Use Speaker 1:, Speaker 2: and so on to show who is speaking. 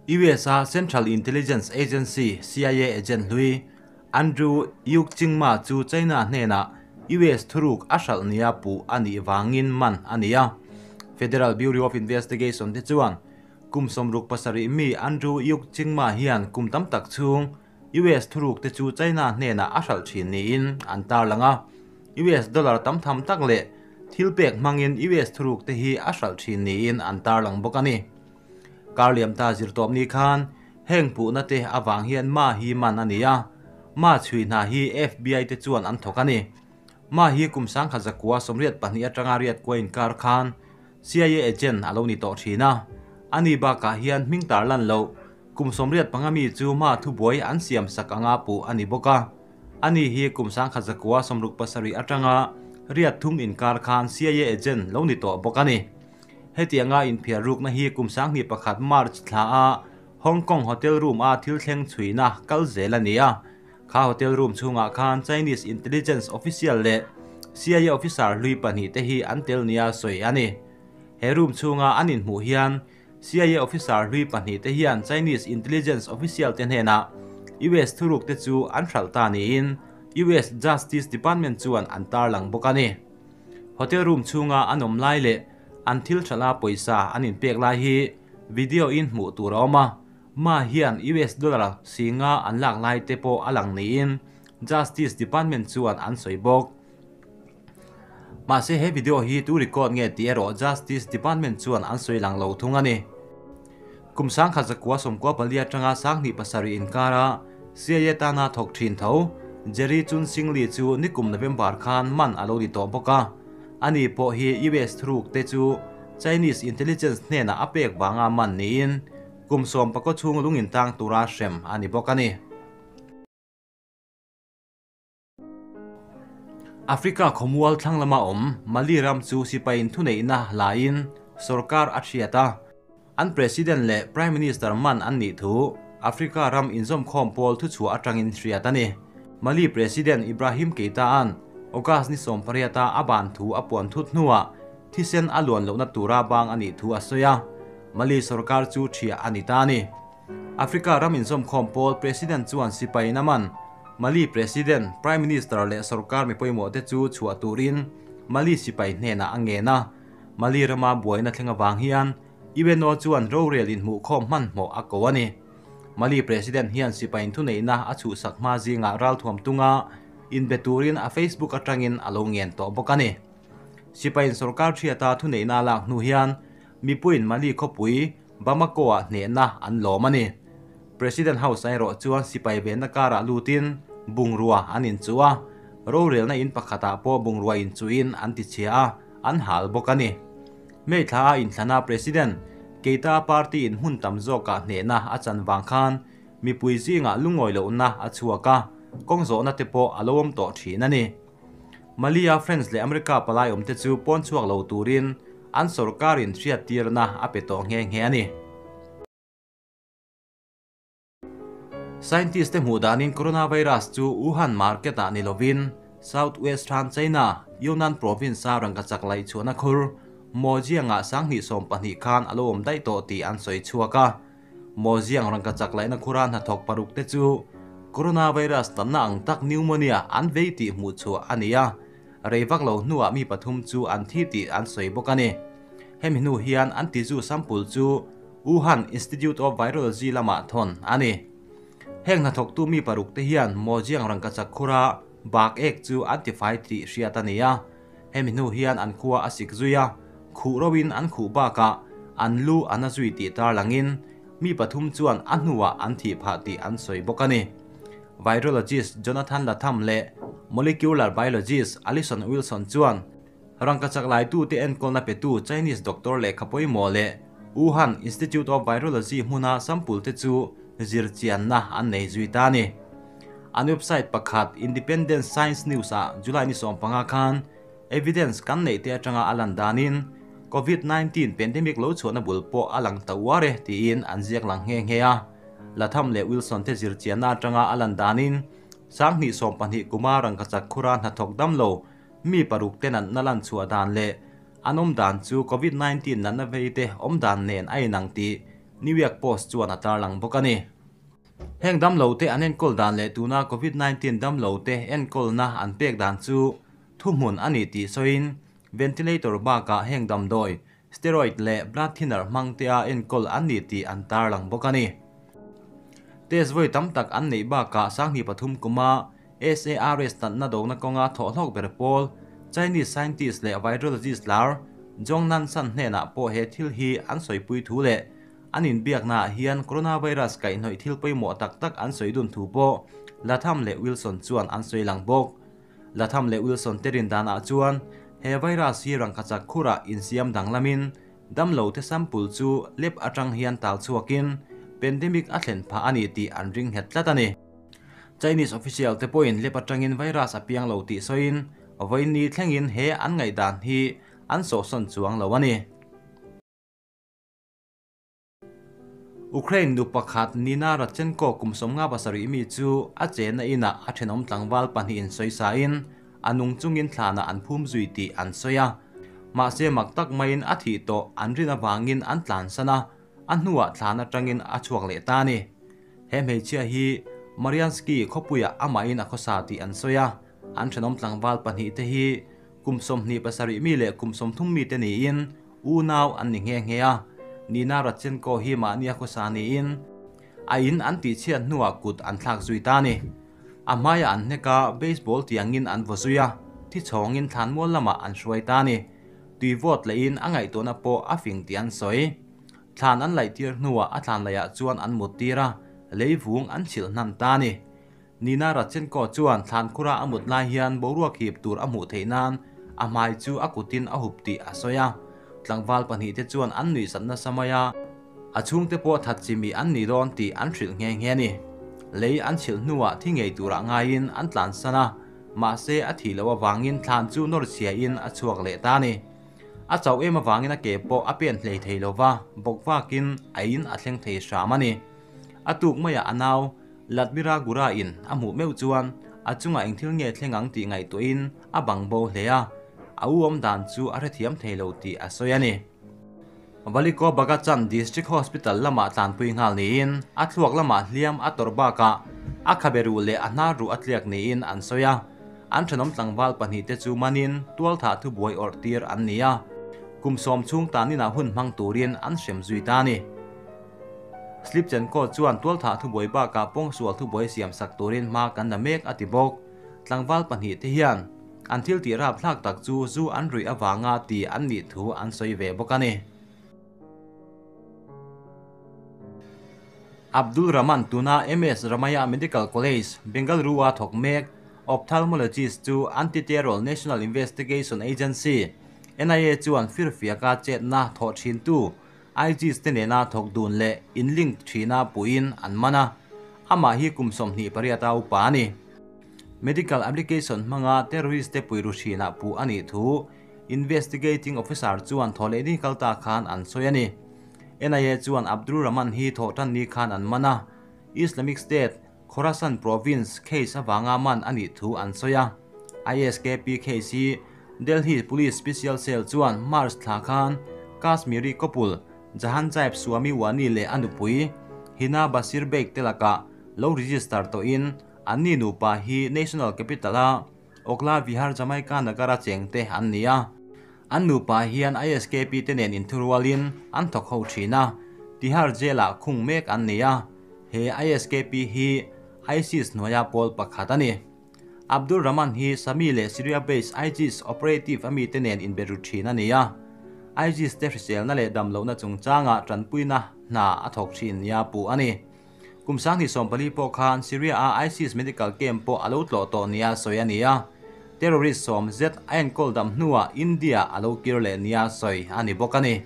Speaker 1: US-a Central Intelligence Agency, CIA, agent hlui Andrew Yuk-Ching Ma chu China hnenah US thuruk a hralh nia puh a nih vangin man a ni a. Federal Bureau of Investigation te chuan kum 67 mi Andrew Yuk-Ching Ma hian kum tam tak chhung US thuruk te chu China hnenah a hralh thin niin an tarlang a. US dollar tam tham tak leh thil pek hmangin US thuruk te hi a hralh thin niin an tarlang bawk a ni. Karliam ta zirtawp ni khan heng puhna te awang hian Ma hi man a ni a. Ma chhui hna hi FBI te chuan an thawk a ni. Ma hi kum 1982 atanga riat kwa inkar khan CIA agent alo ni tawh thin a. Ani bakah hian hming tar lan lo kum 75 mi chu Ma thu buai an siam sak anga pu ani bawk a. Ani hi kum 1967 atanga riat thum inkar khan CIA agent lo ni tawh bawk a ni. Hetianga inphiar rukna hi kum 2021 March thla a Hong Kong hotel room a thil thleng chhuina kal zel a ni a. Kha hotel room chhungah khan Chinese intelligence official leh CIA officer hlui pahnih te hi an tel nia sawi a ni. He room chhunga an inhmuh hian CIA officer hlui pahnih te hian Chinese intelligence official te hnenah US thuruk te chu an hralh ta niin US Justice Department chuan an tarlang bawk a ni. Hotel room chhunga an awm lai leh an thil thala pawisa an inpek lai hi video in hmuh tur a awm a. Ma hian US dollar singa an lak lai te pawh a lang niin Justice Department chuan an sawi bawk. Mahse he video hi tu record nge tih erawh Justice Department chuan an sawi lang lo thung a ni. Kum 1994 atanga 2007 inkara CIA tana thawk thin tho Jerry Chun Sing Lee chu nikum November khan man alo ni tawh bawk a. Ani pawh hi US thuruk te chu Chinese intelligence hnenah a pek wanga man niin kum 14 chhung lungin tang tura hrem ani bawk a ni. Africa khawmual thlang lama awm Mali ram chu sipain thuneihna lain sarkar a thiat a. An president leh prime minister man an nih thu Africa ram inzawm khawm pawl thu chhuah atangin hriat a ni. Mali president Ibrahim Keita an August ni 18 a ban thu a puan thut hnuah thisen a luan lohna tura bang ani thu a sawi a. Mali sarkar chu thia ani ta ni. Africa ram inzawm khawm pawl president chuan sipai naman Mali president, prime minister leh sarkar mi pawimawh te chu chhuah turin Mali sipai hnenah a ngen a. Mali rama buaina thlenga wang hian UNO chuan rorel in hmuh khawm hman hmawh a ko a ni. Mali president hian sipai thuneihna a chhuhsak hma zinga ral thuam tunga inbe turin a Facebook atangin a lo ngen tawh bawk a ni. Sipai sarkar thiata thuneihna lak hnu hian mipuiin Mali khawpui Bamako a hnehna an lawm a ni. President House ai rawh chuan sipai venna karah lutin bungrua an inchu a. Rorelna in pakhatah pawh bungrua inchuin an ti chhia a, an hal bawk a ni. May thla a inthlana president Keita party in hmun tam zawkah hnehna a chan wang khan mipui zinga lungawi lohna a chhuak a, kawng zawhna te pawh a lo awm tawh thin a ni. Malia France leh America palai awm te chu pawn chhuak lo turin an sarkarin hriat tirna a pe tawh nghe nghe a ni. Scientist te hmuh danin coronavirus chu Wuhan market ah ni lovin Southwestern China Yunnan province a rangkachak lai chuan a khur Mojianga 2020 khan alo awm daih tawh tih an sawi chhuak a. Mojiang rangkachak laihna khura hnathawk paruk te chu coronavirus natna ang tak pneumonia an vei tih hmuh chhuah a ni a. Reivak lo hnuah mi pathum chu an thi tih an sawi bawk a ni. Hemi hnu hian an tiju sample chu Wuhan Institute of Virology lamah thawn a ni. Heng hnathawk tu mi paruk te hian Mojiang rangkachak khura bak ek chu an tifai tih hriat a ni a. Hemi hnu hian an khua a sik zui a, khuh rovin an khuh bakah an lu an a zui tih tar langin mi pathum chuan a hnuah an thi phah tih an sawi bawk a ni. Virologist Jonathan Latham leh molecular biologist Alison Wilson chuan rangkachak lai tu te enkawlna petu Chinese doctor leh khapawimawh leh Wuhan Institute of Virology hmuna sample te chu zirchianna an nei zui ta ni. An website pakhat Independent Science News a July ni 15 khan evidence kan nei te atanga alan danin COVID-19 pandemic lo chuan a bul pawh a lang ta uar e tiin an ziak lang nghe nghe a. Latham leh Wilson te zirchianna atanga alan danin 2020 kuma rangkachak khura hnathawk dam lo mi paruk ten an nalan chhuah dan leh an awm dan chu COVID-19 natna vei te awm dan nen a inang tih New York Post chuan a tarlang bawk a ni. Heng damlo te an enkawl dan leh tuna Covid 19 damlo te enkawlna an pek dan chu thuhmun a ni tih sawiin ventilator bakah heng damdawi, steroid leh blood thinner hmang te a enkawl an ni tih an tarlang bawk a ni. Test vawi tam tak an neih bakah 2003 kuma SARS natna dona kawnga thawhhlawk ber pawl Chinese scientist leh virologist lar Zhong Nanshan hnenah pawh he thil hi an sawipui thu leh an inbiaknaah hian coronavirus kaihhnawih thil pawimawh tak tak an sawi dun thu pawh Latham leh Wilson chuan an sawi lang bawk. Latham leh Wilson te rin danah chuan he virus hi rangkachak khurah insiam danglamin damlo te sample chu lab atang hian tal chhuakin pandemic a thlen phah a ni tih an ring nghet tlat a ni. Chinese official te pawhin lab atangin virus a piang lo tih sawiin vawiin thlengin he an ngaihdan hi an sawhsawn chuang lo a ni. Ukraine nu pakhat Nina Radchenko kum 57 mi chu a chena ina a thenawm tlangval pahnihin sawisain a nung chungin thlana an phum zui tih an sawi a. Mahse mak tak maiin a thih tawh an rin avangin an tlan san a, a hnuah thlan atangin a chhuak leh ta a ni. He hmeichhia hi Mariansky khawpuiah amahin a khawsa tih an sawi a, an thenawm tlangval pahnih te hi kum 27 mi leh kum 30 mi te niin unau an ni nghe nghe a. Nina Radchenko hi mahni a khawsa niin a in an tihchhiat hnuah kut an thlak zui ta a ni. A hmaiah an hnek a, baseball tiangin an vaw zui a, thi chhawngin thlan mual lamah an hruai ta a ni. Tui vawt lehin a ngaihtuahna pawh a fing tih an sawi. Thlan an laih tir hnuah a thlan laihah chuan an mut tir a, leivung an chhilh hnan ta a ni. Nina Radchenko chuan thlan khura a mut lai hian boruak hip tur a hmuh theih nan a hmai chu a kutin a hup tih a sawi a. Tlangval pahnih te chuan an nuihsat nasa mai a, a chhungte pawh that chimi an ni dawn tih an hrilh nghe nghe a ni. Lei an chhilh hnuah thi ngei turah ngaiin an tlan san a, mahse a thih loh avangin thlan chu nawr chhiain a chhuak leh ta a ni. A chauh em avangin a ke pawh a pen hlei thei lova, bawk vakin a in a thleng thei hram a ni. A tuk maiah a nau Ladmira Gura in a hmuh meuh chuan a chungah eng thil nge thleng ang tih ngaihtuahin a bang bo hle a, a u awm dan chu a hrethiam thei lo tih a sawi a ni. Valiko Bagachan District Hospital lamah tlanpui nghal niin a thluak lamah hliam a tawrh bakah a khabe ruh leh a hnar ruh a tliak niin an sawi a. An thenawm tlangval pahnih te chu manin tualthah thubuai awrh tir an ni a, kum 10 chhung taninah hun hmang turin an hrem zui ta a ni. Slipchenko chuan tualthah thubuai bakah pawngsual thubuai siam sak turin hma kan la mek a ti bawk. Tlangval pahnih te hian an thil tih rap thlak tak chu zu an ruih avanga ti an nih thu an sawi ve bawk a ni. Abdul Rahman tuna MS Ramaiah Medical College, Bengaluru-a thawk mek ophthalmologist chu Anti-Terror National Investigation Agency, NIA chuan firfiaka chetna thawh thin tu ISIS te nena thawk dun leh in link thina puin an man a, amah hi kum 28 a upa a ni. Medical application hmanga terrorist te puiru thina pu ani thu investigating officer chuan thawleh ni kalta khan an sawi a ni. NIA chuan Abdul Rahman hi thawhtan ni khan an man a, Islamic State Khorasan province case awanga man ani thu an sawi a. ISKP case hi Delhi Police Special Cell chuan March thla khan Kashmiri couple Jahanzaib Swami Wani leh anupui Hina Basir Beg te laka lo register tawhin anni nupa hi National Capital a Okla Vihar Jamaica Nagara chengte an ni a. An nupa hian ISKP te nen inthurualin an thawk ho thin a, Tihar Jail-ah khung mek an ni a. He ISKP hi ISIS hnuaia pawl pakhat a ni. Abdul Rahman hi Sami leh Syria-based ISIS operative ami te nen inberu thin a ni a. ISIS te hriselna leh damlohna chungchanga tanpuina hna a thawk thin nia pu a ni. Kum 2024 pawh khan Syria a ISIS medical camp pawh a lo tlawh tawh nia sawi a ni a. Terrorist sawm zet a enkawl dam hnuah India a lo kir leh nia sawi a ni bawk a ni.